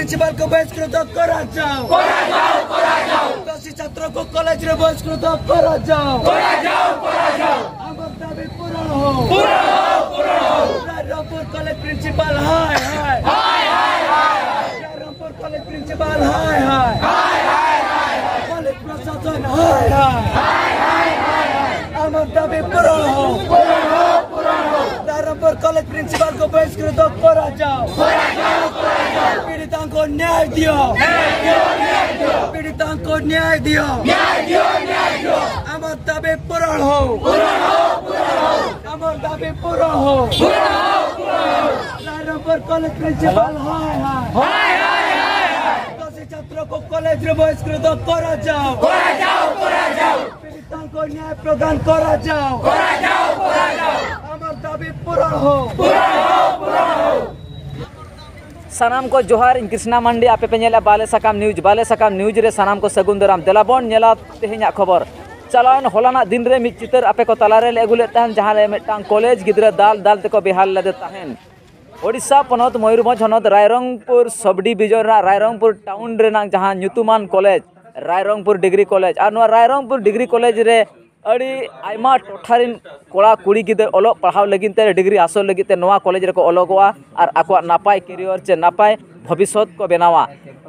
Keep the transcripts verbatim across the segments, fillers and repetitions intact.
Principal को बहिष्कृत करा जाओ। करा जाओ, करा जाओ। दोषी छात्रों को कॉलेज रे बहिष्कृत करा जाओ। करा जाओ, करा जाओ। আমার দাবি পূরণ হোক। পূরণ হোক, পূরণ হোক। রায়রংপুর কলেজ প্রিন্সিপাল হায় হায়। হায় হায় হায় হায়। রায়রংপুর কলেজ প্রিন্সিপাল হায় হায়। হায় হায় হায় হায়। কলেজ প্রশাসন হায় হায়। হায় হায় হায় হায়। আমার দাবি পূরণ হোক। পূরণ হোক, পূরণ হোক। রায়রংপুর কলেজ प्रिंसिपल को बहिष्कृत करा जाओ। पीड़िताओं को न्याय दियो। पीड़िताओं को न्याय दियो। আমার দাবি পূরণ হোক। আমার দাবি পূরণ হোক। রায়রংপুর কলেজ প্রিন্সিপাল হায় হায়। दोषी छात्रों को कॉलेज रे बहिष्कृत करा जाओ। पीड़िताओं को न्याय प्रदान करा जाओ। আমার দাবি পূরণ হোক। ᱥᱟᱱᱟᱢ ᱠᱚ ᱡᱚᱦᱟᱨ, ᱤᱧ ᱠᱨᱤᱥᱱᱟ ᱢᱟᱱᱰᱤ, ᱟᱯᱮ ᱯᱮ ᱧᱮᱞᱮᱫᱼᱟ ᱵᱟᱞᱮ ᱥᱟᱠᱟᱢ ᱱᱤᱭᱩᱡᱽ᱾ ᱵᱟᱞᱮ ᱥᱟᱠᱟᱢ ᱱᱤᱭᱩᱡᱽ ᱨᱮ ᱥᱟᱱᱟᱢ ᱠᱚ ᱥᱟᱹᱜᱩᱱ ᱫᱟᱨᱟᱢ᱾ ᱫᱮᱞᱟ ᱵᱚᱱ ᱧᱮᱞᱟ ᱛᱮᱦᱮᱧᱟᱜ ᱠᱷᱚᱵᱚᱨ᱾ ᱪᱟᱞᱟᱣᱮᱱ ᱦᱚᱞᱟᱱᱟᱜ ᱫᱤᱱ ᱨᱮ ᱢᱤᱫ ᱪᱤᱛᱟᱹᱨ ᱟᱯᱮ ᱠᱚ ᱛᱟᱞᱟᱨᱮ ᱞᱮ ᱟᱹᱜᱩ ᱞᱮᱫ ᱛᱟᱦᱮᱱ, ᱡᱟᱦᱟᱸ ᱨᱮ ᱢᱤᱫᱴᱟᱝ ᱠᱚᱞᱮᱡᱽ ᱜᱤᱫᱽᱨᱟᱹ ᱫᱟᱞ ᱫᱟᱞ ᱛᱮᱠᱚ ᱵᱮᱦᱟᱞ ᱞᱮᱫᱮ ᱛᱟᱦᱮᱱ᱾ ᱳᱰᱤᱥᱟ ᱯᱚᱱᱚᱛ ᱢᱚᱭᱩᱨᱵᱷᱚᱸᱡᱽ ᱦᱚᱱᱚᱛ ᱨᱟᱭᱨᱚᱝᱯᱩᱨ ᱥᱚᱵᱽ ᱰᱤᱵᱷᱤᱡᱚᱱ ᱨᱮᱱᱟᱜ ᱨᱟᱭᱨᱚᱝᱯᱩᱨ ᱴᱟᱣᱩᱱ ᱨᱮᱱᱟᱜ ᱡᱟᱦᱟᱸ ᱧᱩᱛᱩᱢᱟᱱ ᱠᱚᱞᱮᱡᱽ, ᱨᱟᱭᱨᱚᱝᱯᱩᱨ ᱰᱤᱜᱽᱨᱤ ᱠᱚᱞᱮᱡᱽ, ᱟᱨ ᱱᱚᱣᱟ ᱨᱟᱭᱨᱚᱝᱯᱩᱨ ᱰᱤᱜᱽᱨᱤ ᱠᱚᱞᱮᱡᱽ ᱨᱮ ᱟᱹᱰᱤ ᱟᱭᱢᱟ ᱴᱚᱴᱷᱟ ᱨᱮᱱ ᱠᱚᱲᱟ ᱠᱩᱲᱤ ᱜᱤᱫᱟᱹᱨ ᱚᱞᱚᱜ ᱯᱟᱲᱦᱟᱣ ᱞᱟᱹᱜᱤᱫ ᱛᱮ, ᱰᱤᱜᱽᱨᱤ ᱦᱟᱥᱚᱞ ᱞᱟᱹᱜᱤᱫ ᱛᱮ ᱱᱚᱣᱟ ᱠᱚᱞᱮᱡᱽ ᱨᱮᱠᱚ ᱚᱞᱚᱜᱚᱜᱼᱟ ᱟᱨ ᱟᱠᱚᱣᱟᱜ ᱱᱟᱯᱟᱭ ᱠᱮᱨᱤᱭᱚᱨ ᱪᱮ ᱱᱟᱯᱟᱭ ᱵᱷᱚᱵᱤᱥᱥᱚᱛ ᱠᱚ ᱵᱮᱱᱟᱣᱟ᱾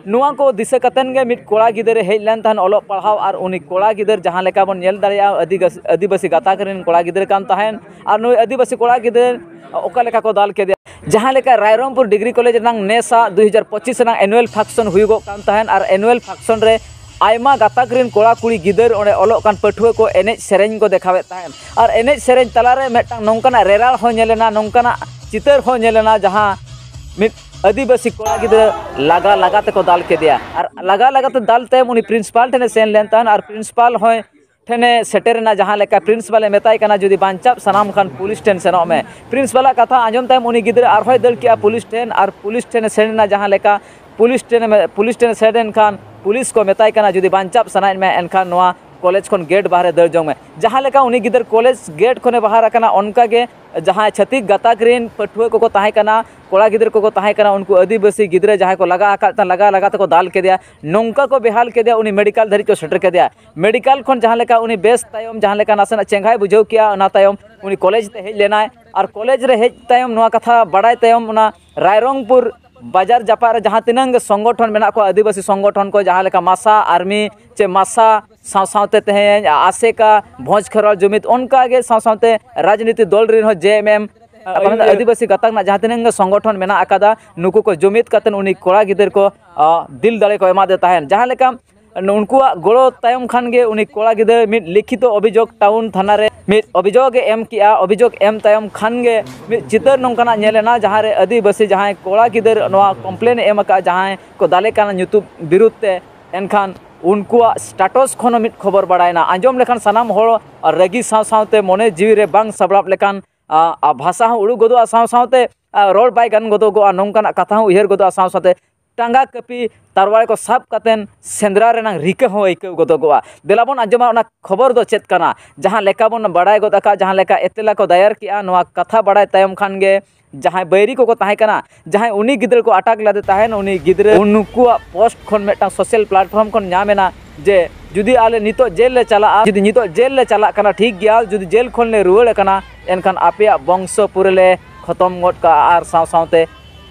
ᱱᱚᱣᱟ ᱠᱚ ᱫᱤᱥᱟᱹ ᱠᱟᱛᱮᱱ ᱜᱮ ᱢᱤᱫ ᱠᱚᱲᱟ ᱜᱤᱫᱟᱹᱨᱮ ᱦᱮᱡ ᱞᱮᱱ ᱛᱟᱦᱮᱱ ᱚᱞᱚᱜ ᱯᱟᱲᱦᱟᱣ, ᱟᱨ ᱩᱱᱤ ᱠᱚᱲᱟ ᱜᱤᱫᱟᱹᱨ ᱡᱟᱦᱟᱸ ᱞᱮᱠᱟ ᱵᱚᱱ ᱧᱮᱞ ᱫᱟᱲᱮᱭᱟᱜᱼᱟ, ᱟᱹᱫᱤᱜᱟᱥ-, ᱟᱹᱫᱤᱵᱟᱹᱥᱤ ᱜᱟᱛᱟᱠ ᱨᱮᱱ ᱠᱚᱲᱟ ᱜᱤᱫᱟᱹᱨ ᱠᱟᱱ ᱛᱟᱦᱮᱱ, ᱟᱨ ᱱᱩᱭ ᱟᱹᱫᱤᱵᱟᱹᱥᱤ ᱠᱚᱲᱟ ᱜᱤᱫᱟᱹᱨ ᱚᱠᱟ ᱞᱮᱠᱟ ᱠᱚ ᱫᱟᱞ ᱠᱮᱫᱮᱭᱟ᱾ ᱡᱟᱦᱟᱸ ᱞᱮᱠᱟ ᱨᱟᱭᱨᱚᱝᱯᱩᱨ ᱰᱤᱜᱽᱨᱤ ᱠᱚᱞᱮᱡᱽ ᱨᱮᱱᱟᱜ ᱱᱮᱥᱟᱜ ᱫᱩ ᱦᱟᱡᱟᱨ ᱯᱚᱸᱪᱤᱥ ᱨᱮᱱᱟᱜ annual function ᱦᱩᱭᱩᱜᱚᱜ ᱠᱟᱱ ᱛᱟᱦᱮᱱ, ᱟᱨ annual function ᱨᱮ ᱟᱭᱢᱟ ᱜᱟᱛᱟᱠ ᱨᱮᱱ ᱠᱚᱲᱟ ᱠᱩᱲᱤ ᱜᱤᱫᱟᱹᱨ ᱚᱸᱰᱮ ᱚᱞᱚᱜ ᱠᱟᱱ ᱯᱟᱹᱴᱷᱩᱣᱟᱹ ᱠᱚ ᱮᱱᱮᱡ ᱥᱮᱨᱮᱧ ᱠᱚ ᱫᱮᱠᱷᱟᱣᱮᱫ ᱛᱟᱦᱮᱱ, ᱟᱨ ᱮᱱᱮᱡ ᱥᱮᱨᱮᱧ ᱛᱟᱞᱟᱨᱮ ᱢᱤᱫᱴᱟᱝ ᱱᱚᱝᱠᱟᱱᱟᱜ ᱨᱮᱨᱟᱲ ᱦᱚᱸ ᱧᱮᱞ ᱮᱱᱟ, ᱱᱚᱝᱠᱟᱱᱟᱜ ᱪᱤᱛᱟᱹᱨ ᱦᱚᱸ ᱧᱮᱞ ᱮᱱᱟ, ᱡᱟᱦᱟᱸ ᱢᱤᱫ ᱟᱹᱫᱤᱵᱟᱹᱥᱤ ᱠᱚᱲᱟ ᱜᱤᱫᱽᱨᱟᱹ ᱞᱟᱜᱟ ᱞᱟᱜᱟ ᱛᱮᱠᱚ ᱫᱟᱞ ᱠᱮᱫᱮᱭᱟ᱾ ᱟᱨ ᱞᱟᱜᱟ ᱞᱟᱜᱟ ᱛᱮ ᱫᱟᱞ ᱛᱟᱭᱚᱢ ᱩᱱᱤ ᱯᱨᱤᱱᱥᱤᱯᱟᱞ ᱴᱷᱮᱱᱮ ᱥᱮᱱ ᱞᱮᱱ ᱛᱟᱦᱮᱱ, ᱟᱨ ᱯᱨᱤᱱᱥᱤᱯᱟᱞ ᱦᱚᱸᱭ ᱴᱷᱮᱱᱮ ᱥᱮᱴᱮᱨ ᱮᱱᱟ, ᱡᱟᱦᱟᱸ ᱞᱮᱠᱟ ᱯᱨᱤᱱᱥᱤᱯᱟᱞᱮ ᱢᱮᱛᱟᱭ ᱠᱟᱱᱟ, "ᱡᱩᱫᱤ ᱵᱟᱧᱪᱟᱣ ᱥᱟᱱᱟᱢ ᱠᱷᱟᱱ ᱯᱩᱞᱤᱥ ᱴᱷᱮᱱ ᱥᱮᱱᱚᱜ ᱢᱮ᱾" ᱯᱨᱤᱱᱥᱤᱯᱟᱞᱟᱜ ᱠᱟᱛᱷᱟ ᱟᱸᱡᱚᱢ ᱛᱟᱭᱚᱢ ᱩᱱᱤ ᱜᱤᱫᱽᱨᱟᱹ ᱟᱨᱦᱚᱸᱭ ᱫᱟᱹᱲ ᱠᱮᱜᱼᱟ ᱯᱩᱞᱤᱥ ᱴᱷᱮᱱ, ᱟᱨ ᱯᱩᱞᱤᱥ ᱴᱷᱮᱱᱮ ᱥᱮᱱ ᱮᱱᱟ, ᱡᱟᱦᱟᱸ ᱞᱮᱠᱟ ᱯᱩᱞᱤᱥ ᱴᱷᱮᱱᱮ, ᱯᱩᱞᱤᱥ ᱴᱷᱮᱱᱮ ᱥᱮᱱ ᱮᱱ ᱠᱷᱟᱱ ᱯᱩᱞᱤᱥ ᱠᱚ ᱢᱮᱛᱟᱭ ᱠᱟᱱᱟ, "ᱡᱩᱫᱤ ᱵᱟᱧᱪᱟᱣ ᱥᱟᱱᱟᱭᱮᱫ ᱢᱮᱭᱟ ᱮᱱᱠᱷᱟᱱ ᱱᱚᱣᱟ ᱠᱚᱞᱮᱡᱽ ᱠᱷᱚᱱ ᱜᱮᱴ ᱵᱟᱦᱨᱮ ᱫᱟᱹᱲ ᱡᱚᱝ ᱢᱮ᱾" ᱡᱟᱦᱟᱸ ᱞᱮᱠᱟ ᱩᱱᱤ ᱜᱤᱫᱟᱹᱨ ᱠᱚᱞᱮᱡᱽ ᱜᱮᱴ ᱠᱷᱚᱱᱮ ᱵᱟᱦᱟᱨ ᱟᱠᱟᱱᱟ, ᱚᱱᱠᱟ ᱜᱮ ᱡᱟᱦᱟᱸᱭ ᱪᱷᱟᱹᱛᱤᱠ ᱜᱟᱛᱟᱠ ᱨᱮᱱ ᱯᱟᱹᱴᱷᱩᱣᱟᱹ ᱠᱚᱠᱚ ᱛᱟᱦᱮᱸ ᱠᱟᱱᱟ, ᱠᱚᱲᱟ ᱜᱤᱫᱽᱨᱟᱹ ᱠᱚᱠᱚ ᱛᱟᱦᱮᱸ ᱠᱟᱱᱟ, ᱩᱱᱠᱩ ᱟᱹᱫᱤᱵᱟᱹᱥᱤ ᱜᱤᱫᱽᱨᱟᱹ ᱡᱟᱦᱟᱸᱭ ᱠᱚ ᱞᱟᱜᱟ ᱟᱠᱟᱫ ᱛᱟᱦᱮᱸ, ᱞᱟᱜᱟ ᱞᱟᱜᱟ ᱛᱮᱠᱚ ᱫᱟᱞ ᱠᱮᱫᱮᱭᱟ, ᱱᱚᱝᱠᱟ ᱠᱚ ᱵᱮᱦᱟᱞ ᱠᱮᱫᱮᱭᱟ, ᱩᱱᱤ ᱢᱮᱰᱤᱠᱟᱞ ᱫᱷᱟᱹᱨᱤᱡ ᱠᱚ ᱥᱮᱴᱮᱨ ᱠᱮᱫᱮᱭᱟ᱾ ᱢᱮᱰᱤᱠᱟᱞ ᱠᱷᱚᱱ ᱡᱟᱦᱟᱸ ᱞᱮᱠᱟ ᱩᱱᱤ ᱵᱮᱥ ᱛᱟᱭᱚᱢ, ᱡᱟᱦᱟᱸ ᱞᱮᱠᱟ ᱱᱟᱥᱮᱱᱟᱜ ᱪᱮᱸᱜᱷᱟᱭ ᱵᱩᱡᱷᱟᱹᱣ ᱠᱮᱜᱼᱟ, ᱚᱱᱟ ᱛᱟᱭᱚᱢ ᱩᱱᱤ ᱠᱚᱞᱮᱡᱽ ᱛᱮ ᱦᱮᱡ ᱞᱮᱱᱟᱭ᱾ ᱟᱨ ᱠᱚᱞᱮᱡᱽ ᱨᱮ ᱦᱮᱡ ᱛᱟᱭᱚᱢ ᱱᱚᱣᱟ ᱠᱟᱛᱷᱟ ᱵᱟᱲᱟᱭ ᱛᱟᱭᱚᱢ ᱚᱱᱟ ᱨᱟᱭᱨᱚᱝᱯᱩᱨ ᱵᱟᱡᱟᱨ ᱡᱟᱯᱟᱜ ᱨᱮ ᱡᱟᱦᱟᱸ ᱛᱤᱱᱟᱹᱝ ᱜᱮ ᱥᱚᱝᱜᱚᱴᱷᱚᱱ ᱢᱮᱱᱟᱜ ᱠᱚᱣᱟ, ᱟᱹᱫᱤᱵᱟᱹᱥᱤ ᱥᱚᱝᱜᱚᱴᱷᱚᱱ ᱠᱚ, ᱡᱟᱦᱟᱸ ᱞᱮᱠᱟ ᱢᱟᱥᱟ ᱟᱨᱢᱤ ᱪᱮ ᱢᱟᱥᱟ, ᱥᱟᱶ ᱥᱟᱶᱛᱮ ᱛᱮᱦᱮᱧ ᱟᱥᱮᱠᱟ, ᱵᱷᱚᱸᱡᱽ ᱠᱷᱮᱨᱣᱟᱞ ᱡᱩᱢᱤᱫ, ᱚᱱᱠᱟ ᱜᱮ ᱥᱟᱶ ᱥᱟᱶᱛᱮ ᱨᱟᱡᱽᱱᱤᱛᱤ ᱫᱚᱞ ᱨᱮᱱ ᱦᱚᱸ ᱡᱮ ᱮᱢ ᱮᱢ, ᱟᱹᱫᱤᱵᱟᱹᱥᱤ ᱜᱟᱛᱟᱠ ᱨᱮᱱᱟᱜ ᱡᱟᱦᱟᱸ ᱛᱤᱱᱟᱹᱝ ᱜᱮ ᱥᱚᱝᱜᱚᱴᱷᱚᱱ ᱢᱮᱱᱟᱜ ᱟᱠᱟᱫᱟ, ᱱᱩᱠᱩ ᱠᱚ ᱡᱩᱢᱤᱫ ᱠᱟᱛᱮ ᱩᱱᱤ ᱠᱚᱲᱟ ᱜᱤᱫᱟᱹᱨ ᱠᱚ, ᱟ, ᱫᱤᱞ ᱫᱟᱲᱮ ᱠᱚ ᱮᱢᱟᱫᱮ ᱛᱟᱦᱮᱸᱫ᱾ ᱡᱟᱦᱟᱸ ᱞᱮᱠᱟ ᱩᱱᱠᱩᱣᱟᱜ ᱜᱚᱲᱚ ᱛᱟᱭᱚᱢ ᱠᱷᱟᱱ ᱜᱮ ᱩᱱᱤ ᱠᱚᱲᱟ ᱜᱤᱫᱟᱹᱨ ᱢᱤᱫ ᱞᱤᱠᱷᱤᱛᱚ ᱚᱵᱷᱤᱡᱳᱜᱽ ᱴᱟᱣᱩᱱ ᱛᱷᱟᱱᱟ ᱨᱮ ᱢᱤᱫ ᱚᱵᱷᱤᱡᱳᱜᱽ ᱮ ᱮᱢ ᱠᱮᱜᱼᱟ᱾ ᱚᱵᱷᱤᱡᱳᱜᱽ ᱮᱢ ᱛᱟᱭᱚᱢ ᱠᱷᱟᱱ ᱜᱮ ᱢᱤᱫ ᱪᱤᱛᱟᱹᱨ ᱱᱚᱝᱠᱟᱱᱟᱜ ᱧᱮᱞ ᱮᱱᱟ, ᱡᱟᱦᱟᱸ ᱨᱮ ᱟᱹᱫᱤᱵᱟᱹᱥᱤ ᱡᱟᱦᱟᱸᱭ ᱠᱚᱲᱟ ᱜᱤᱫᱟᱹᱨ ᱱᱚᱣᱟ ᱠᱚᱢᱯᱞᱮᱱ ᱮ ᱮᱢ ᱟᱠᱟᱫᱼᱟ, ᱡᱟᱦᱟᱸᱭ ᱠᱚ ᱫᱟᱞᱮ ᱠᱟᱱᱟ ᱧᱩᱛᱩᱢ ᱵᱤᱨᱩᱫᱷ ᱛᱮ, ᱮᱱᱠᱷᱟᱱ ᱩᱱᱠᱩᱣᱟᱜ ᱥᱴᱟᱴᱚᱥ ᱠᱷᱚᱱ ᱦᱚᱸ ᱢᱤᱫ ᱠᱷᱚᱵᱚᱨ ᱵᱟᱲᱟᱭᱮᱱᱟ᱾ ᱟᱸᱡᱚᱢ ᱞᱮᱠᱷᱟᱱ ᱥᱟᱱᱟᱢ ᱦᱚᱲ ᱨᱟᱹᱜᱤ ᱥᱟᱶ ᱥᱟᱶᱛᱮ ᱢᱚᱱᱮ ᱡᱤᱣᱤ ᱨᱮ ᱵᱟᱝ ᱥᱟᱯᱲᱟᱣ ᱞᱮᱠᱟᱱ, ᱟ, ᱟ, ᱵᱷᱟᱥᱟ ᱦᱚᱸ ᱩᱰᱩᱠ ᱜᱚᱫᱚᱜᱼᱟ, ᱥᱟᱶ ᱥᱟᱶᱛᱮ, ᱟ, ᱨᱚᱲ ᱵᱟᱭ ᱜᱟᱱ ᱜᱚᱫᱚᱜᱚᱜᱼᱟ, ᱱᱚᱝᱠᱟᱱᱟᱜ ᱠᱟᱛᱷᱟ ᱦᱚᱸ ᱩᱭᱦᱟᱹᱨ ᱜᱚᱫᱚᱜᱼᱟ᱾ ᱥᱟᱶ ᱥᱟᱶᱛᱮ ᱴᱟᱸᱜᱟ ᱠᱟᱹᱯᱤ ᱛᱟᱨᱣᱟᱲᱤ ᱠᱚ ᱥᱟᱵ ᱠᱟᱛᱮᱱ ᱥᱮᱸᱫᱽᱨᱟ ᱨᱮᱱᱟᱜ ᱨᱤᱠᱟᱹ ᱦᱚᱸ ᱟᱹᱭᱠᱟᱹᱣ ᱜᱚᱫᱚᱜᱚᱜᱼᱟ᱾ ᱫᱮᱞᱟ ᱵᱚᱱ ᱟᱸᱡᱚᱢᱟ ᱚᱱᱟ ᱠᱷᱚᱵᱚᱨ ᱫᱚ ᱪᱮᱫ ᱠᱟᱱᱟ᱾ ᱡᱟᱦᱟᱸ ᱞᱮᱠᱟ ᱵᱚᱱ ᱵᱟᱲᱟᱭ ᱜᱚᱫ ᱟᱠᱟᱫ, ᱡᱟᱦᱟᱸ ᱞᱮᱠᱟ ᱮᱛᱞᱟ ᱠᱚ ᱫᱟᱭᱟᱨ ᱠᱮᱜᱼᱟ, ᱱᱚᱣᱟ ᱠᱟᱛᱷᱟ ᱵᱟᱲᱟᱭ ᱛᱟᱭᱚᱢ ᱠᱷᱟᱱ ᱜᱮ ᱡᱟᱦᱟᱸᱭ ᱵᱟᱹᱭᱨᱤ ᱠᱚᱠᱚ ᱛᱟᱦᱮᱸ ᱠᱟᱱᱟ, ᱡᱟᱦᱟᱸᱭ ᱩᱱᱤ ᱜᱤᱫᱽᱨᱟᱹ ᱠᱚ ᱟᱴᱟᱠ ᱞᱮᱫᱮ ᱛᱟᱦᱮᱱ, ᱩᱱᱤ ᱜᱤᱫᱽᱨᱟᱹ ᱩᱱᱠᱩᱣᱟᱜ ᱯᱳᱥᱴ ᱠᱷᱚᱱ ᱢᱤᱫᱴᱟᱝ ᱥᱳᱥᱟᱞ ᱯᱞᱟᱴᱯᱷᱚᱨᱢ ᱠᱷᱚᱱ ᱧᱟᱢ ᱮᱱᱟ ᱡᱮ ᱡᱩᱫᱤ ᱟᱞᱮ ᱱᱤᱛᱚᱜ ᱡᱮᱞ ᱞᱮ ᱪᱟᱞᱟᱜᱼᱟ, ᱡᱩᱫᱤ ᱱᱤᱛᱚᱜ ᱡᱮᱞ ᱞᱮ ᱪᱟᱞᱟᱜ ᱠᱟᱱᱟ ᱴᱷᱤᱠ ᱜᱮᱭᱟ, ᱡᱩᱫᱤ ᱡᱮᱞ ᱠᱷᱚᱱ ᱞᱮ ᱨᱩᱣᱟᱹᱲ ᱟᱠᱟᱱᱟ ᱮᱱᱠᱷᱟᱱ ᱟᱯᱮᱭᱟᱜ ᱵᱚᱝᱥᱚ ᱯᱩᱨᱟᱹ ᱞᱮ ᱠᱷᱚᱛᱚᱢ ᱜᱚᱫ ᱠᱟᱜᱼᱟ ᱟᱨ ᱥᱟᱶ ᱥᱟᱶᱛᱮ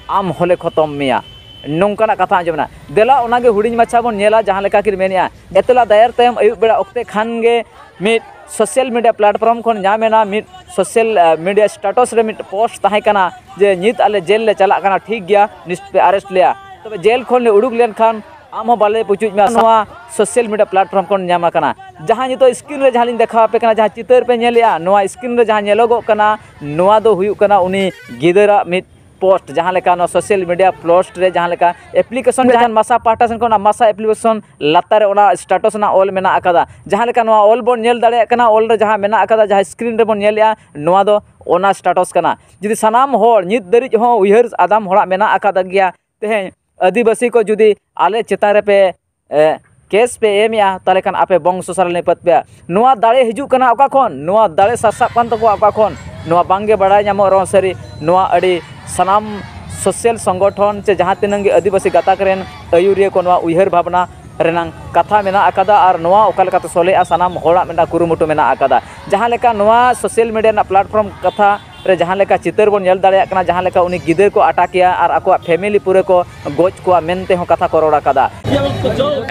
ᱟᱢ ᱦᱚᱸᱞᱮ ᱠᱷᱚᱛᱚᱢ ᱢᱮᱭᱟ᱾ ᱱᱚᱝᱠᱟᱱᱟᱜ ᱠᱟᱛᱷᱟ ᱟᱸᱡᱚᱢ ᱮᱱᱟ᱾ ᱫᱮᱞᱟ ᱚᱱᱟᱜᱮ ᱦᱩᱰᱤᱧ ᱢᱟᱪᱷᱟ ᱵᱚᱱ ᱧᱮᱞᱟ, ᱡᱟᱦᱟᱸ ᱞᱮᱠᱟ ᱠᱤᱱ ᱢᱮᱱᱮᱜᱼᱟ, ᱮᱛᱞᱟ ᱫᱟᱭᱟᱨ ᱛᱟᱭᱚᱢ ᱟᱹᱭᱩᱵ ᱵᱮᱲᱟ ᱚᱠᱛᱮ ᱠᱷᱟᱱ ᱜᱮ ᱢᱤᱫ ᱥᱳᱥᱟᱞ ᱢᱤᱰᱤᱭᱟ ᱯᱞᱟᱴᱯᱷᱚᱨᱢ ᱠᱷᱚᱱ ᱧᱟᱢ ᱮᱱᱟ, ᱢᱤᱫ ᱥᱳᱥᱟᱞ, ᱟ, ᱢᱤᱰᱤᱭᱟ ᱥᱴᱮᱴᱟᱥ ᱨᱮ ᱢᱤᱫ ᱯᱳᱥᱴ ᱛᱟᱦᱮᱸ ᱠᱟᱱᱟ ᱡᱮ ᱱᱤᱛ ᱟᱞᱮ ᱡᱮᱞ ᱞᱮ ᱪᱟᱞᱟᱜ ᱠᱟᱱᱟ, ᱴᱷᱤᱠ ᱜᱮᱭᱟ, ᱱᱤᱥ ᱯᱮ ᱟᱨᱮᱥᱴ ᱞᱮᱭᱟ, ᱛᱚᱵᱮ ᱡᱮᱞ ᱠᱷᱚᱱ ᱞᱮ ᱩᱰᱩᱠ ᱞᱮᱱᱠᱷᱟᱱ ᱟᱢ ᱦᱚᱸ ᱵᱟᱞᱮ ᱯᱩᱪᱩᱡ ᱢᱮᱭᱟ᱾ ᱱᱚᱣᱟ ᱥᱳᱥᱟᱞ ᱢᱤᱰᱤᱭᱟ ᱯᱞᱟᱴᱯᱷᱚᱨᱢ ᱠᱷᱚᱱ ᱧᱟᱢ ᱟᱠᱟᱱᱟ᱾ ᱡᱟᱦᱟᱸ ᱱᱤᱛᱚᱜ ᱥᱠᱨᱤᱱ ᱨᱮ ᱡᱟᱦᱟᱸ ᱞᱤᱧ ᱫᱮᱠᱷᱟᱣ ᱟᱯᱮ ᱠᱟᱱᱟ, ᱡᱟᱦᱟᱸ ᱪᱤᱛᱟᱹᱨ ᱯᱮ ᱧᱮᱞᱮᱜᱼᱟ, ᱱᱚᱣᱟ ᱥᱠᱨᱤᱱ ᱨᱮ ᱡᱟᱦᱟᱸ ᱧᱮᱞᱚᱜᱚᱜ ᱠᱟᱱᱟ, ᱱᱚᱣᱟ ᱫᱚ ᱦᱩᱭᱩᱜ ᱠᱟᱱᱟ ᱩᱱᱤ ᱜᱤᱫᱟᱹᱨᱟᱜ ᱢᱤᱫ ᱯᱳᱥᱴ, ᱡᱟᱦᱟᱸ ᱞᱮᱠᱟ ᱱᱚᱣᱟ ᱥᱳᱥᱟᱞ ᱢᱤᱰᱤᱭᱟ ᱯᱳᱥᱴ ᱨᱮ ᱡᱟᱦᱟᱸ ᱞᱮᱠᱟ ᱮᱯᱞᱤᱠᱮᱥᱚᱱ, ᱡᱟᱦᱟᱸ ᱢᱟᱥᱟ ᱯᱟᱦᱴᱟ ᱥᱮᱱ ᱠᱷᱚᱱ ᱚᱱᱟ ᱢᱟᱥᱟ ᱮᱯᱞᱤᱠᱮᱥᱚᱱ ᱞᱟᱛᱟᱨ ᱨᱮ ᱚᱱᱟ ᱥᱴᱮᱴᱟᱥ ᱨᱮᱱᱟᱜ ᱚᱞ ᱢᱮᱱᱟᱜ ᱟᱠᱟᱫᱟ, ᱡᱟᱦᱟᱸ ᱞᱮᱠᱟ ᱱᱚᱣᱟ ᱚᱞ ᱵᱚᱱ ᱧᱮᱞ ᱫᱟᱲᱮᱭᱟᱜ ᱠᱟᱱᱟ, ᱚᱞ ᱨᱮ ᱡᱟᱦᱟᱸ ᱢᱮᱱᱟᱜ ᱟᱠᱟᱫᱟ, ᱡᱟᱦᱟᱸ ᱥᱠᱨᱤᱱ ᱨᱮᱵᱚᱱ ᱧᱮᱞᱮᱜᱼᱟ, ᱱᱚᱣᱟ ᱫᱚ ᱚᱱᱟ ᱥᱴᱮᱴᱟᱥ ᱠᱟᱱᱟ᱾ ᱡᱩᱫᱤ ᱥᱟᱱᱟᱢ ᱦᱚᱲ ᱱᱤᱛ ᱫᱷᱟᱹᱨᱤᱡ ᱦᱚᱸ ᱩᱭᱦᱟᱹᱨ ᱟᱫᱟᱢ ᱦᱚᱲᱟᱜ ᱢᱮᱱᱟᱜ ᱟᱠᱟᱫ ᱜᱮᱭᱟ, ᱛᱮᱦᱮᱧ ᱟᱹᱫᱤᱵᱟᱹᱥᱤ ᱠᱚ ᱡᱩᱫᱤ ᱟᱞᱮ ᱪᱮᱛᱟᱱ ᱨᱮᱯᱮ, ᱮ, ᱠᱮᱥ ᱯᱮ ᱮᱢᱮᱜᱼᱟ, ᱛᱟᱦᱚᱞᱮ ᱠᱷᱟᱱ ᱟᱯᱮ ᱵᱚᱝᱥᱚ ᱥᱟᱨᱮᱡ ᱞᱮ ᱯᱟᱹᱛ ᱯᱮᱭᱟ᱾ ᱱᱚᱣᱟ ᱫᱟᱲᱮ ᱦᱤᱡᱩᱜ ᱠᱟᱱᱟ ᱚᱠᱟ ᱠᱷᱚᱱ? ᱱᱚᱣᱟ ᱫᱟᱲᱮ ᱥᱟᱨᱥᱟᱜ ᱠᱟᱱ ᱛᱟᱠᱚᱣᱟ ᱚᱠᱟ ᱠᱷᱚᱱ? ᱱᱚᱣᱟ ᱵᱟᱝᱜᱮ ᱵᱟᱲᱟᱭ ᱧᱟᱢᱚᱜ ᱨᱮᱦᱚᱸ ᱥᱟᱹᱨᱤ, ᱱᱚᱣᱟ ᱟᱹᱰᱤ ᱥᱟᱱᱟᱢ ᱥᱳᱥᱟᱞ ᱥᱚᱝᱜᱚᱴᱷᱚᱱ ᱪᱮ ᱡᱟᱦᱟᱸ ᱛᱤᱱᱟᱹᱜ ᱜᱮ ᱟᱹᱫᱤᱵᱟᱹᱥᱤ ᱜᱟᱛᱟᱠ ᱨᱮᱱ ᱟᱹᱭᱩᱨᱤᱭᱟᱹ ᱠᱚ ᱱᱚᱣᱟ ᱩᱭᱦᱟᱹᱨ ᱵᱷᱟᱵᱽᱱᱟ ᱨᱮᱱᱟᱝ ᱠᱟᱛᱷᱟ ᱢᱮᱱᱟᱜ ᱟᱠᱟᱫᱟ ᱟᱨ ᱱᱚᱣᱟ ᱚᱠᱟ ᱞᱮᱠᱟᱛᱮ ᱥᱚᱞᱦᱮᱜᱼᱟ, ᱥᱟᱱᱟᱢ ᱦᱚᱲᱟᱜ ᱢᱤᱫᱴᱟᱝ ᱠᱩᱨᱩᱢᱩᱴᱩ ᱢᱮᱱᱟᱜ ᱟᱠᱟᱫᱟ᱾ ᱡᱟᱦᱟᱸ ᱞᱮᱠᱟ ᱱᱚᱣᱟ ᱥᱳᱥᱟᱞ ᱢᱤᱰᱤᱭᱟ ᱨᱮᱱᱟᱜ ᱯᱞᱟᱴᱯᱷᱚᱨᱢ ᱠᱟᱛᱷᱟ ᱨᱮ ᱡᱟᱦᱟᱸ ᱞᱮᱠᱟ ᱪᱤᱛᱟᱹᱨ ᱵᱚᱱ ᱧᱮᱞ ᱫᱟᱲᱮᱭᱟᱜ ᱠᱟᱱᱟ, ᱡᱟᱦᱟᱸ ᱞᱮᱠᱟ ᱩᱱᱤ ᱜᱤᱫᱟᱹᱨ ᱠᱚ ᱟᱴᱟᱠᱮᱭᱟ ᱟᱨ ᱟᱠᱚᱣᱟᱜ ᱯᱷᱮᱢᱮᱞᱤ ᱯᱩᱨᱟᱹ ᱠᱚ ᱜᱚᱡ ᱠᱚᱣᱟ ᱢᱮᱱᱛᱮ ᱦᱚᱸ ᱠᱟᱛᱷᱟ ᱠᱚ ᱨᱚᱲ ᱟᱠᱟᱫᱟ᱾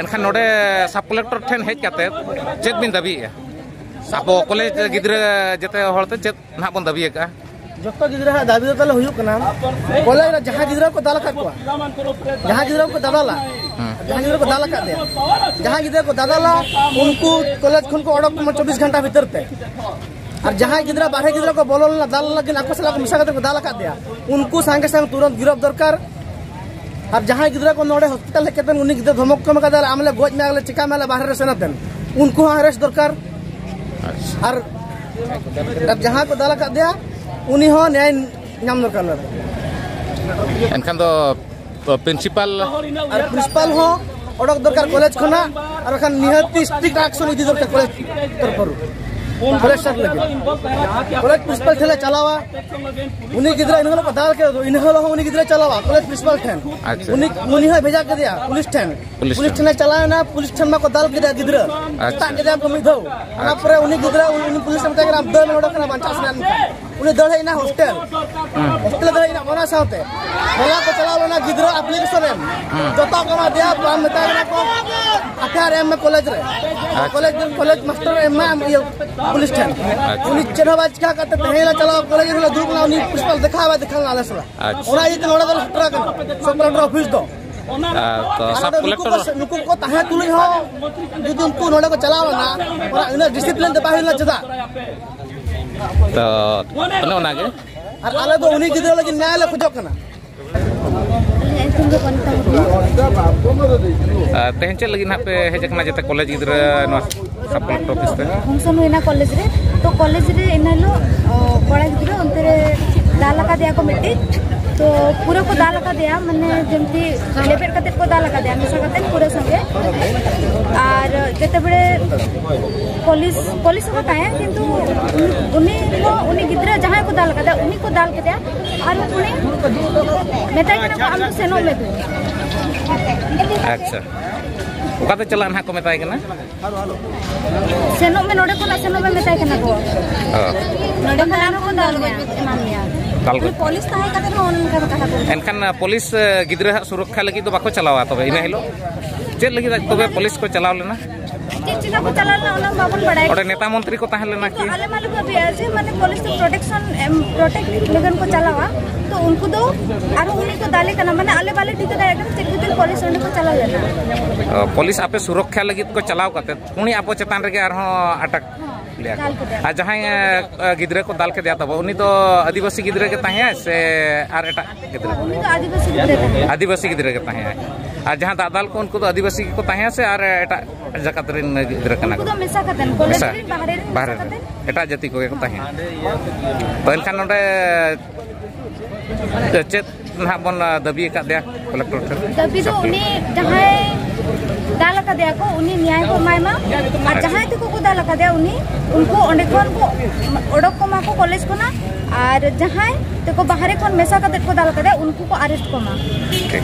ᱮᱱᱠᱷᱟᱱ ᱱᱚᱰᱮ ᱥᱟᱵ ᱠᱚᱞᱮᱠᱴᱚᱨ ᱴᱷᱮᱱ ᱦᱮᱡ ᱠᱟᱛᱮ ᱪᱮᱫ ᱵᱤᱱ ᱫᱟᱹᱵᱤᱭᱮᱫᱼᱟ? ᱟᱵᱚ ᱠᱚᱞᱮᱡᱽ ᱜᱤᱫᱽᱨᱟᱹ ᱡᱮᱛᱮ ᱦᱚᱲᱛᱮ ᱪᱮᱫ ᱱᱟᱦᱟᱜ ᱵᱚᱱ ᱫᱟᱹᱵᱤ ᱟᱠᱟᱫᱼᱟ? ᱡᱚᱛᱚ ᱜᱤᱫᱽᱨᱟᱹ ᱦᱟᱸᱜ ᱫᱟᱹᱵᱤ ᱫᱚ ᱛᱟᱞᱮ ᱦᱩᱭᱩᱜ ᱠᱟᱱᱟ, ᱠᱚᱞᱮᱡᱽ ᱨᱮ ᱡᱟᱦᱟᱸ ᱜᱤᱫᱽᱨᱟᱹ ᱠᱚ ᱫᱟᱞ ᱟᱠᱟᱫ ᱠᱚᱣᱟ, ᱡᱟᱦᱟᱸ ᱜᱤᱫᱽᱨᱟᱹ ᱠᱚ ᱫᱟᱫᱟᱞᱟ, ᱡᱟᱦᱟᱸ ᱜᱤᱫᱽᱨᱟᱹ ᱠᱚ ᱫᱟᱞ ᱟᱠᱟᱫ ᱫᱮᱭᱟ, ᱡᱟᱦᱟᱸ ᱜᱤᱫᱽᱨᱟᱹ ᱠᱚ ᱫᱟᱫᱟᱞᱟ, ᱩᱱᱠᱩ ᱠᱚᱞᱮᱡᱽ ᱠᱷᱚᱱ ᱠᱚ ᱚᱰᱚᱠ ᱠᱚᱢᱟ ᱪᱚᱵᱵᱤᱥ ᱜᱷᱚᱱᱴᱟ ᱵᱷᱤᱛᱤᱨ ᱛᱮ᱾ ᱟᱨ ᱡᱟᱦᱟᱸᱭ ᱜᱤᱫᱽᱨᱟᱹ, ᱵᱟᱨᱦᱮ ᱜᱤᱫᱽᱨᱟᱹ ᱠᱚ ᱵᱚᱞᱚ ᱞᱮᱱᱟ ᱫᱟᱞ ᱞᱟᱹᱜᱤᱫ, ᱟᱠᱚ ᱥᱟᱞᱟᱜ ᱠᱚ ᱢᱮᱥᱟ ᱠᱟᱛᱮ ᱠᱚ ᱫᱟᱞ ᱟᱠᱟᱫ ᱫᱮᱭᱟ, ᱩᱱᱠᱩ ᱥᱟᱸᱜᱮ ᱥᱟᱝ ᱛᱩᱨᱟᱹᱛ ᱜᱤᱨᱚᱯ ᱫᱚᱨᱠᱟᱨ᱾ ᱟᱨ ᱡᱟᱦᱟᱸᱭ ᱜᱤᱫᱽᱨᱟᱹ ᱠᱚ ᱱᱚᱰᱮ ᱦᱚᱥᱯᱤᱴᱟᱞ ᱦᱮᱡ ᱠᱟᱛᱮ ᱩᱱᱤ ᱜᱤᱫᱽᱨᱟᱹ ᱫᱷᱚᱢᱚᱠ ᱠᱚ ᱮᱢ ᱠᱟᱫᱟ, "ᱟᱢ ᱞᱮ ᱜᱚᱡ ᱢᱮᱭᱟ, ᱟᱞᱮ ᱪᱤᱠᱟ ᱢᱮᱭᱟ, ᱟᱞᱮ ᱵᱟᱦᱨᱮ ᱨᱮ ᱥᱮᱱ ᱟᱛᱮᱱ", ᱩᱱᱠᱩ ᱦᱚᱸ ᱟᱨᱮᱥᱴ ᱫᱚᱨᱠᱟᱨ᱾ ᱟᱨ, ᱟᱨ ᱡᱟᱦᱟᱸᱭ ᱠᱚ ᱫᱟᱞ ᱟᱠᱟᱫ ᱫᱮᱭᱟ, ᱩᱱᱤ ᱦᱚᱸ ᱱᱮᱭᱟᱭ ᱧᱟᱢ ᱫᱚᱨᱠᱟᱨ ᱞᱮ᱾ ᱮᱱᱠᱷᱟᱱ ᱫᱚ ᱯᱨᱤᱱᱥᱤᱯᱟᱞ? ᱟᱨ ᱯᱨᱤᱱᱥᱤᱯᱟᱞ ᱦᱚᱸ ᱚᱰᱚᱠ ᱫᱚᱨᱠᱟᱨ ᱠᱚᱞᱮᱡᱽ ᱠᱷᱚᱱᱟᱜ, ᱟᱨ ᱵᱟᱠᱷᱟᱱ ᱱᱤᱦᱟᱹᱛᱤ ᱥᱴᱨᱤᱠᱴ ᱮᱠᱥᱚᱱ ᱤᱫᱤ ᱫᱚᱨᱠᱟᱨ ᱠᱚᱞᱮᱡᱽ ᱛᱚᱨᱯᱷᱚᱨᱩ, ᱠᱚᱞᱮᱡᱽ ᱥᱮᱫ ᱞᱟᱹᱜᱤᱫ᱾ ᱠᱚᱞᱮᱡᱽ ᱯᱨᱤᱱᱥᱤᱯᱟᱞ ᱴᱷᱮᱱ ᱞᱮ ᱪᱟᱞᱟᱣᱟ, ᱩᱱᱤ ᱜᱤᱫᱽᱨᱟᱹ ᱤᱱᱟᱹ ᱦᱤᱞᱳᱜ ᱠᱚ ᱫᱟᱞ ᱠᱮᱫ ᱫᱚ, ᱤᱱᱟᱹ ᱦᱤᱞᱳᱜ ᱦᱚᱸ ᱩᱱᱤ ᱜᱤᱫᱽᱨᱟᱹ ᱪᱟᱞᱟᱣᱟ ᱠᱚᱞᱮᱡᱽ ᱯᱨᱤᱱᱥᱤᱯᱟᱞ ᱴᱷᱮᱱ᱾ ᱟᱪᱪᱷᱟ᱾ ᱩᱱᱤ, ᱩᱱᱤ ᱦᱚᱸᱭ ᱵᱷᱮᱡᱟ ᱠᱮᱫᱮᱭᱟ ᱯᱩᱞᱤᱥ ᱴᱷᱮᱱ᱾ ᱯᱩᱞᱤᱥ ᱯᱩᱞᱤᱥ ᱴᱷᱮᱱ᱾ ᱴᱷᱮᱱᱮ ᱪᱟᱞᱟᱣ ᱮᱱᱟ, ᱯᱩᱞᱤᱥ ᱴᱷᱮᱱ ᱢᱟᱠᱚ ᱫᱟᱞ ᱠᱮᱫᱮᱭᱟ ᱜᱤᱫᱽᱨᱟᱹ᱾ ᱟᱪᱪᱷᱟ᱾ ᱥᱮᱛᱟᱜ ᱠᱮᱫᱮᱭᱟ ᱠᱚ ᱢᱤᱫ ᱫᱷᱟᱣ᱾ ᱚᱱᱟ ᱟᱪᱪᱷᱟ᱾ ᱯᱚᱨᱮ ᱩᱱᱤ ᱜᱤᱫᱽᱨᱟᱹ, ᱩᱱᱤ, ᱩᱱᱤ ᱯᱩᱞᱤᱥ ᱮ ᱢᱮᱛᱟᱭ ᱠᱟᱱᱟ, "ᱟᱢ ᱫᱟᱹᱲ ᱢᱮ ᱱᱚᱰᱮ ᱠᱷᱚᱱᱟᱜ, ᱵᱟᱧᱪᱟᱜ ᱥᱟᱱᱟᱭᱮᱫ ᱢᱮᱠᱷᱟᱱ᱾" ᱦᱩᱸ᱾ ᱦᱳᱥᱴᱮᱞ ᱫᱟᱲᱮᱭᱟᱜᱼᱟ, ᱚᱱᱟ ᱥᱟᱶᱛᱮ ᱦᱚᱞᱟ ᱠᱚ ᱪᱟᱞᱟᱣ ᱞᱮᱱᱟ ᱜᱤᱫᱽᱨᱟᱹ ᱟᱯᱞᱤᱠᱮᱥᱚᱱ ᱮᱢ᱾ ᱦᱩᱸ᱾ ᱡᱚᱛᱚ ᱠᱚ ᱮᱢᱟ ᱫᱮᱭᱟ, ᱵᱟᱝ ᱢᱮᱛᱟᱭ ᱠᱟᱱᱟ ᱠᱚ, "ᱟᱯᱮ ᱟᱨ ᱮᱢ ᱢᱮ ᱠᱚᱞᱮᱡᱽ ᱨᱮ᱾" ᱟᱪᱪᱷᱟ᱾ ᱠᱚᱞᱮᱡᱽ, ᱠᱚᱞᱮᱡᱽ ᱢᱟᱥᱴᱟᱨ ᱮᱢ ᱢᱟ ᱤᱭᱟᱹ ᱯᱩᱞᱤᱥ ᱴᱷᱮᱱ᱾ ᱟᱪᱪᱷᱟ᱾ ᱩᱱᱤ ᱪᱮᱫ ᱦᱚᱸ ᱵᱟᱭ ᱪᱤᱠᱟ ᱠᱟᱛᱮ ᱛᱮᱦᱮᱧ ᱞᱮ ᱪᱟᱞᱟᱣ, ᱠᱚᱞᱮᱡᱽ ᱨᱮᱞᱮ ᱫᱩᱲᱩᱵ ᱮᱱᱟ, ᱩᱱᱤ ᱯᱨᱤᱱᱥᱤᱯᱟᱞ ᱫᱮᱠᱷᱟ ᱦᱚᱸ ᱵᱟᱭ ᱫᱮᱠᱷᱟ ᱞᱮᱱᱟ ᱟᱞᱮ ᱥᱟᱞᱟᱜ᱾ ᱟᱪᱪᱷᱟ᱾ ᱚᱱᱟ ᱤᱭᱟᱹᱛᱮ ᱱᱚᱰᱮ ᱫᱚᱞᱮ ᱥᱮᱴᱮᱨ ᱟᱠᱟᱱᱟ, ᱥᱟᱵ ᱠᱚᱞᱮᱠᱴᱚᱨ ᱚᱯᱷᱤᱥ ᱫᱚ᱾ ᱟᱨ ᱛᱚ ᱟᱨ ᱥᱟᱵ ᱱᱚᱰᱮ ᱱᱩᱠᱩ ᱠᱚᱞᱮᱠᱴᱚᱨ ᱠᱚ, ᱱᱩᱠᱩ ᱠᱚ ᱛᱟᱦᱮᱸ ᱛᱩᱞᱩᱡ ᱦᱚᱸ ᱡᱩᱫᱤ ᱩᱱᱠᱩ ᱱᱚᱰᱮ ᱠᱚ ᱪᱟᱞᱟᱣ ᱞᱮᱱᱟ, ᱚᱱᱟ ᱤᱱᱟᱹᱜ ᱰᱤᱥᱤᱯᱞᱤᱱ ᱛᱮ ᱵᱟᱭ ᱦᱩᱭ ᱞᱮᱱᱟ ᱪᱮᱫᱟᱜ? ᱛᱚ ᱚᱱᱮ ᱚᱱᱟᱜᱮ᱾ ᱟᱨ ᱟᱞᱮ ᱫᱚ ᱩᱱᱤ ᱜᱤᱫᱽᱨᱟᱹ ᱞᱟᱹᱜᱤᱫ ᱱᱮᱭᱟᱭ ᱞᱮ ᱠᱷᱚᱡᱚᱜ ᱠᱟᱱᱟ᱾ ᱟᱹᱞᱤᱧᱟᱜ ᱧᱩᱛᱩᱢ ᱫᱚ ᱠᱚᱱᱤᱠᱟ ᱢᱩᱨᱢᱩ᱾ ᱟᱨ ᱛᱮᱦᱮᱧ ᱪᱮᱫ ᱞᱟᱹᱜᱤᱫ ᱱᱟᱦᱟᱜ ᱯᱮ ᱦᱮᱡ ᱟᱠᱟᱱᱟ ᱡᱮᱛᱮ ᱠᱚᱞᱮᱡᱽ ᱜᱤᱫᱽᱨᱟᱹ ᱱᱚᱣᱟ ᱥᱟᱵ ᱠᱚᱞᱮᱠᱴᱚᱨ ᱚᱯᱷᱤᱥ ᱛᱮ? ᱯᱷᱟᱝᱥᱚᱱ ᱦᱩᱭᱱᱟ ᱠᱚᱞᱮᱡᱽ ᱨᱮ, ᱛᱚ ᱠᱚᱞᱮᱡᱽ ᱨᱮ ᱤᱱᱟᱹ ᱦᱤᱞᱳᱜ, ᱚ, ᱠᱚᱲᱟ ᱜᱤᱫᱽᱨᱟᱹ ᱚᱱᱛᱮ ᱨᱮ ᱫᱟᱞ ᱟᱠᱟᱫᱮᱭᱟ ᱠᱚ ᱢᱤᱫᱴᱤᱡ, ᱛᱚ ᱯᱩᱨᱟᱹ ᱠᱚ ᱫᱟᱞ ᱟᱠᱟᱫᱮᱭᱟ, ᱢᱟᱱᱮ ᱡᱮᱢᱛᱤ ᱞᱮᱵᱮᱫ ᱠᱟᱛᱮ ᱠᱚ ᱫᱟᱞ ᱟᱠᱟᱫᱮᱭᱟ ᱢᱮᱥᱟ ᱠᱟᱛᱮ ᱯᱩᱨᱟᱹ ᱥᱚᱸᱜᱮ᱾ ᱟᱨ ᱡᱮᱛᱮᱵᱮᱲᱮ ᱯᱩᱞᱤᱥ, ᱯᱩᱞᱤᱥ ᱦᱚᱸᱠᱚ ᱛᱟᱦᱮᱸ, ᱠᱤᱱᱛᱩ ᱩᱱᱤ ᱦᱚᱸ, ᱩᱱᱤ ᱜᱤᱫᱽᱨᱟᱹ ᱡᱟᱦᱟᱸᱭ ᱠᱚ ᱫᱟᱞ ᱟᱠᱟᱫᱮᱭᱟ, ᱩᱱᱤ ᱠᱚ ᱫᱟᱞ ᱠᱮᱫᱮᱭᱟ᱾ ᱟᱨ ᱩᱱᱤ ᱢᱮᱛᱟᱭ ᱠᱟᱱᱟ ᱠᱚ, "ᱟᱢ ᱫᱚ ᱥᱮᱱᱚᱜ ᱢᱮ ᱛᱩ᱾" ᱟᱪᱪᱷᱟ, ᱚᱠᱟᱛᱮ ᱪᱟᱞᱟᱜ ᱱᱟᱦᱟᱜ ᱠᱚ ᱢᱮᱛᱟᱭ ᱠᱟᱱᱟ? "ᱥᱮᱱᱚᱜ ᱢᱮ, ᱱᱚᱰᱮ ᱠᱷᱚᱱᱟᱜ ᱥᱮᱱᱚᱜ ᱢᱮ", ᱢᱮᱛᱟᱭ ᱠᱟᱱᱟ ᱠᱚ᱾ ᱚ, ᱵᱟᱠᱷᱟᱱ ᱟᱨᱦᱚᱸ ᱠᱚ ᱫᱟᱞ ᱢᱮᱭᱟ, ᱮᱢᱟᱢ ᱢᱮᱭᱟ᱾ ᱫᱟᱞ ᱠᱚ᱾ ᱯᱩᱞᱤᱥ ᱛᱟᱦᱮᱸ ᱠᱟᱛᱮ ᱦᱚᱸ ᱚᱱᱠᱟ ᱠᱟᱛᱷᱟ ᱠᱚ᱾ ᱮᱱᱠᱷᱟᱱ ᱯᱩᱞᱤᱥ ᱜᱤᱫᱽᱨᱟᱹ ᱦᱟᱜ ᱥᱩᱨᱚᱠᱠᱷᱟ ᱞᱟᱹᱜᱤᱫ ᱫᱚ ᱵᱟᱠᱚ ᱪᱟᱞᱟᱣᱟ ᱛᱚᱵᱮ ᱤᱱᱟᱹ ᱦᱤᱞᱳᱜ? ᱪᱮᱫ ᱞᱟᱹᱜᱤᱫ ᱛᱚᱵᱮ ᱯᱩᱞᱤᱥ ᱠᱚ ᱪᱟᱞᱟᱣ ᱞᱮᱱᱟ? ᱪᱮᱫ ᱪᱤᱠᱟ ᱠᱚ ᱪᱟᱞᱟᱣ ᱞᱮᱱᱟ ᱚᱱᱟ ᱵᱟᱵᱚᱱ ᱵᱟᱲᱟᱭ᱾ ᱚᱸᱰᱮ ᱱᱮᱛᱟ ᱢᱚᱱᱛᱨᱤ ᱠᱚ ᱛᱟᱦᱮᱸ ᱞᱮᱱᱟ ᱠᱤ? ᱟᱞᱮ ᱢᱟᱞᱮ ᱵᱷᱟᱹᱵᱤᱭᱟ ᱡᱮ ᱢᱟᱱᱮ ᱯᱩᱞᱤᱥ ᱫᱚ ᱯᱨᱚᱴᱮᱠᱥᱚᱱ ᱮᱢ, ᱯᱨᱚᱴᱮᱠᱴ ᱞᱟᱹᱜᱤᱫ ᱠᱚ ᱪᱟᱞᱟᱣᱟ, ᱛᱚ ᱩᱱᱠᱩ ᱫᱚ ᱟᱨᱦᱚᱸ ᱩᱱᱤ ᱠᱚ ᱫᱟᱞᱮ ᱠᱟᱱᱟ, ᱢᱟᱱᱮ ᱟᱞᱮ ᱵᱟᱞᱮ ᱴᱷᱤᱠᱟᱹ ᱫᱟᱲᱮᱭᱟᱜ ᱠᱟᱱᱟ ᱪᱮᱫ ᱠᱷᱟᱹᱛᱤᱨ ᱯᱩᱞᱤᱥ ᱚᱸᱰᱮ ᱠᱚ ᱪᱟᱞᱟᱣ ᱞᱮᱱᱟ᱾ ᱚ, ᱯᱩᱞᱤᱥ ᱟᱯᱮ ᱥᱩᱨᱚᱠᱠᱷᱟ ᱞᱟᱹᱜᱤᱫ ᱠᱚ ᱪᱟᱞᱟᱣ ᱠᱟᱛᱮ ᱩᱱᱤ ᱟᱯᱮ ᱪᱮᱛᱟᱱ ᱨᱮᱜᱮ ᱟᱨᱦᱚᱸ ᱟᱴᱟᱠ ᱞᱮᱭᱟ ᱠᱚ᱾ ᱫᱟᱞ ᱠᱮᱫᱮᱭᱟ᱾ ᱟᱨ ᱡᱟᱦᱟᱸᱭ ᱮ, ᱜᱤᱫᱽᱨᱟᱹ ᱠᱚ ᱫᱟᱞ ᱠᱮᱫᱮᱭᱟ ᱛᱟᱵᱚ, ᱩᱱᱤ ᱫᱚ ᱟᱹᱫᱤᱵᱟᱹᱥᱤ ᱜᱤᱫᱽᱨᱟᱹ ᱜᱮ ᱛᱟᱦᱮᱸᱭᱟᱭ ᱥᱮ ᱟᱨ ᱮᱴᱟᱜ ᱜᱤᱫᱽᱨᱟᱹ? ᱩᱱᱤ ᱫᱚ ᱟᱹᱫᱤᱵᱟᱹᱥᱤ ᱜᱤᱫᱽᱨᱟᱹ ᱠᱟᱱᱟᱭ᱾ ᱟᱹᱫᱤᱵᱟᱹᱥᱤ ᱜᱤᱫᱽᱨᱟᱹ ᱜᱮ ᱛᱟᱦᱮᱸᱭᱟᱭ᱾ ᱟᱨ ᱡᱟᱦᱟᱸ ᱫᱟᱜ ᱫᱟᱞ ᱠᱚ, ᱩᱱᱠᱩ ᱫᱚ ᱟᱹᱫᱤᱵᱟᱹᱥᱤ ᱜᱮᱠᱚ ᱛᱟᱦᱮᱸᱭᱟ ᱥᱮ ᱟᱨ ᱮᱴᱟᱜ ᱡᱟᱠᱟᱛ ᱨᱮᱱ ᱜᱤᱫᱽᱨᱟᱹ ᱠᱟᱱᱟ ᱩᱱᱠᱩ ᱠᱚ? ᱫᱚ ᱢᱮᱥᱟ ᱠᱟᱛᱮ, ᱠᱚᱞᱮᱡᱽ ᱢᱮᱥᱟ? ᱨᱮᱱ ᱵᱟᱦᱨᱮ ᱨᱮᱱ ᱢᱮᱥᱟ ᱵᱟᱦᱨᱮ ᱠᱟᱛᱮ᱾ ᱨᱮᱱ ᱮᱴᱟᱜ ᱡᱟᱹᱛᱤ ᱠᱚᱜᱮ ᱠᱚ ᱛᱟᱦᱮᱸᱭᱟ᱾ ᱛᱚ ᱮᱱᱠᱷᱟᱱ ᱱᱚᱰᱮ ᱪᱮᱫ ᱱᱟᱦᱟᱜ ᱵᱚᱱ ᱫᱟᱹᱵᱤ ᱟᱠᱟᱫ ᱫᱮᱭᱟ ᱠᱚᱞᱮᱠᱴᱚᱨ ᱴᱷᱮᱱ? ᱫᱟᱹᱵᱤ ᱫᱚ ᱩᱱᱤ ᱡᱟᱦᱟᱸᱭ ᱫᱟᱞ ᱟᱠᱟᱫᱮᱭᱟ ᱠᱚ, ᱩᱱᱤ ᱱᱮᱭᱟᱭ ᱠᱚ ᱮᱢᱟᱭ ᱢᱟ᱾ ᱟᱨ ᱡᱟᱦᱟᱸᱭ ᱛᱮᱠᱚ ᱠᱚ ᱫᱟᱞ ᱟᱠᱟᱫᱮᱭᱟ, ᱩᱱᱤ, ᱩᱱᱠᱩ ᱚᱸᱰᱮ ᱠᱷᱚᱱ ᱠᱚ ᱚᱰᱚᱠ ᱠᱚᱢᱟ ᱠᱚ ᱠᱚᱞᱮᱡᱽ ᱠᱷᱚᱱᱟᱜ᱾ ᱟᱨ ᱡᱟᱦᱟᱸᱭ ᱛᱮᱠᱚ ᱵᱟᱦᱨᱮ ᱠᱷᱚᱱ ᱢᱮᱥᱟ ᱠᱟᱛᱮ ᱠᱚ ᱫᱟᱞ ᱟᱠᱟᱫᱮᱭᱟ, ᱩᱱᱠᱩ ᱠᱚ ᱟᱨᱮᱥᱴ ᱠᱚᱢᱟ᱾ ᱴᱷᱤᱠ᱾